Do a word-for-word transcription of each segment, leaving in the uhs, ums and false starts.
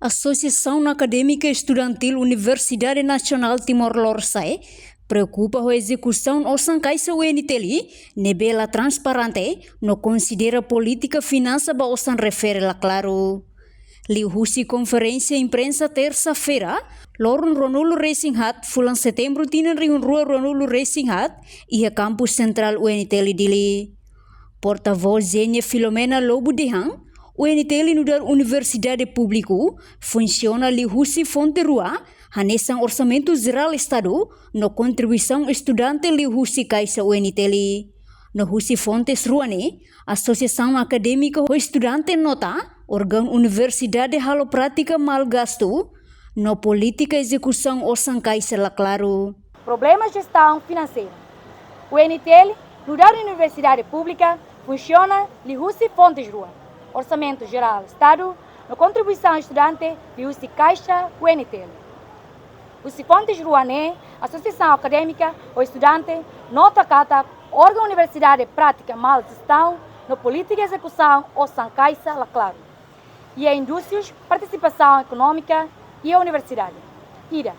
Asosiasaun Akadémika Estudantil Universidade Nasionál Timor Lorosa'e preokupa ho ezekusaun osan kaixa U N T L ne'ebé la transparente no konsidera polítika finansa ba osan refere la klaru. Liuhusi konferénsia imprensa tersa-feira, loron ruanulu-resin-haat fulan setembru tinan rihun rua ruanulu-resin-haat, iha kampus sentrál U N T L Dili. Portavós Zenia Filomena Lobo dehan, U N T L nu'udar universidade públiku, funsiona liuhusi fonte rua, hanesan Orsamentu Jerál Estadu, no kontribuisaun estudante liuhusi kaixa U N T L. No husi fontes rua ne'e, asosiasaun akadémika ho estudante nota, órgaun universidade halo prátika mal gastu, no polítika ezekusaun osan kaixa la klaru. Problema jestaun finanseira. U N T L, nu'udar universidade públika, funsiona liuhusi fontes rua, Orsamentu Jerál Estadu, no kontribuisaun estudante liuhusi kaixa U N T L. Husi fontes rua ne'e, asosiasaun akadémika ho estudante nota katak órgaun universidade pratika mal jestaun no polítika ezekusaun osan kaixa la klaru. Iha indúsius partisipasaun ekonómika iha universidade. Ida,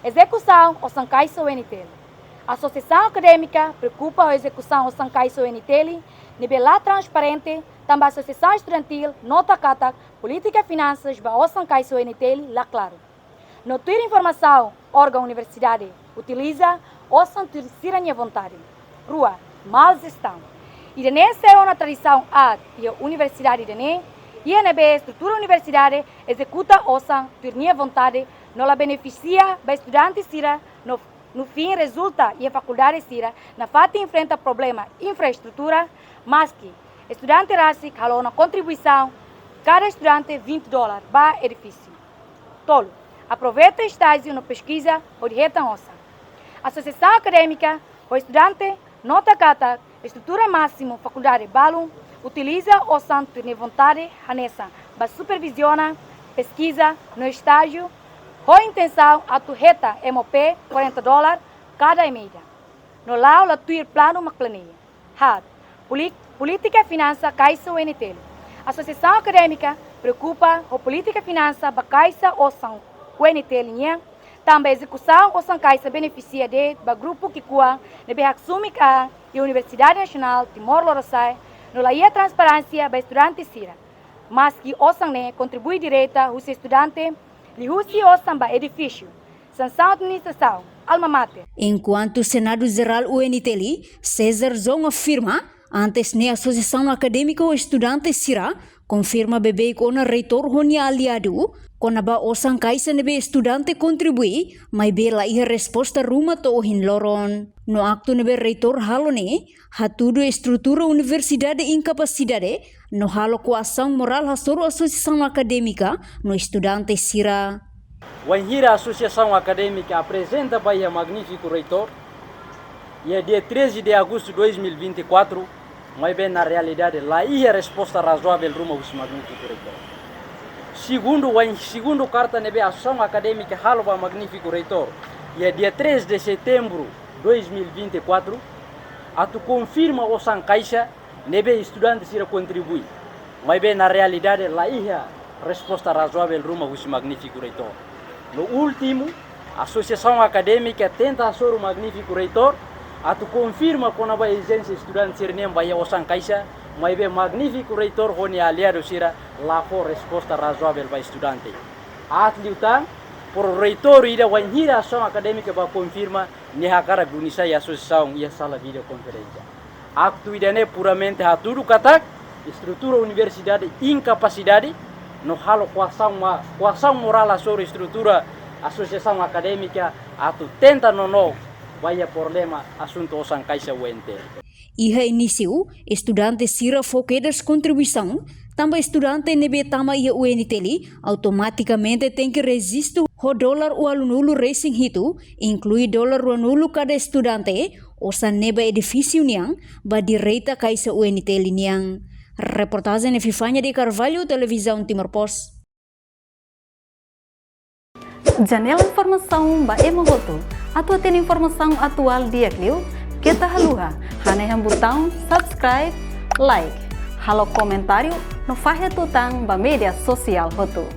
ezekusaun osan kaixa U N T L. Asosiasaun akadémika preokupa ho ezekusaun osan kaixa U N T L ne'ebé la transparente, tanba asosiasaun estudantil nota katak polítika finansas ba osan kaixa U N T L la klaru. No tuir informasaun, órgaun universidade utiliza osan tuir sira-nia vontade. Rua, mal jestaun. Ida-ne'e sei ona tradisaun aat iha universidade ida-ne'e, iha ne'ebé estrutura universidade ezekuta osan tuir nia vontade, no la benefisia ba estudante sira, no, no fin rezulta iha fakuldade sira nafatin enfrenta problema infraestrutura, maski estudante rasik halo ona kontribuisaun, kada estudante vinte dólar ba edifísiu. Tolu, aproveita estájiu no peskiza hodi hetan osan. Asosiasaun akadémika ho estudante nota katak estrutura másimu fakuldade balun utiliza osan tuir nia vontade hanesan ba superviziona, peskiza no estájiu, ho intensaun atu hetan M O P kuarenta dólar kada emenda. No la'o la tuir planu mak planeia. Haat, poli-, polítika finansa kaixa U N T L. Asosiasaun akadémika preokupa ho polítika finansa ba kaixa osan U N T L nian, tanba ezekusaun osan kaixa benefisia de'it ba grupu ki'ikoan ne'ebé haksomi ka iha Universidade Nasionál Timor Lorosa'e, no la iha transparénsia ba estudante sira. Maski osan ne'e kontribui direta husi estudante, liuhusi osan ba edifísiu, sansaun administrasaun, alma mater. Enkuantu Senadu Jerál U N T L, César Zong afirma, antes ne'e asosiasaun akadémika ho estudante sira konfirma beibeik ona reitór ho nia aliadu kona-ba osan kaixa ne'ebé estudante kontribui, maibé la iha resposta ruma to'o ohin loron. No aktu ne'ebé reitór halo ne'e hatudu estrutura universidade inkapasidade, no halo koasaun morál hasoru asosiasaun akadémika no estudante sira. Wainhira asosiasaun akadémika aprezenta ba iha Magnífiku Reitór, iha dia treze de agosto dois mil e vinte e quatro, maibé na realidade la iha resposta razoável ruma husi Magnífiku Reitór. Segundu, wain-, segundu karta ne'ebé asosiasaun akadémika halo ba Magnífiku Reitór, iha dia três de setembro dois mil e vinte e quatro, atu konfirma osan kaixa ne'ebé estudante sira kontribui. Maibé na realidade la iha resposta razoável ruma husi Magnífiku Reitór. No últimu, asosiasaun akadémika tenta hasoru Magnífiku Reitór atu konfirma kona-ba ezijénsia estudante sira-nian ba iha osan kaixa, maibé Magnífiku Reitór ho nia aliadu sira la fó resposta razoável ba estudante. Aat liután, pró-reitór ida wainhira asosiasaun akadémika bá konfirma, nia hakarak duni sai asosiasaun iha sala videokonferénsia. Aktu ida-ne'e puramente hatudu katak estrutura universidade inkapasidade, no halo koasaun ma-, koasaun morál hasoru estrutura asosiasaun akadémika atu tenta nonook ba iha problema asuntu osan kaixa U N T L. Iha inísiu, estudante sira fó kedas kontribuisaun, tanba estudante ne'ebé tama iha U N T L automatikamente tenke rejistu ho dolar ualunulu-resin-hitu, inklui dolar ruanulu kada estudante, osan ne'e ba edifísiu nian, ba direta kaixa U N T L nian. Reportajen Epifania de Carvalho, Televizaun Timor Post. Janela informasaun ba ema hotu. Atu hatene informasaun atuál di'ak liu, keta haluha hanehan butaun subscribe, like, halo komentáriu no fahe tutan ba média sosiál hotu.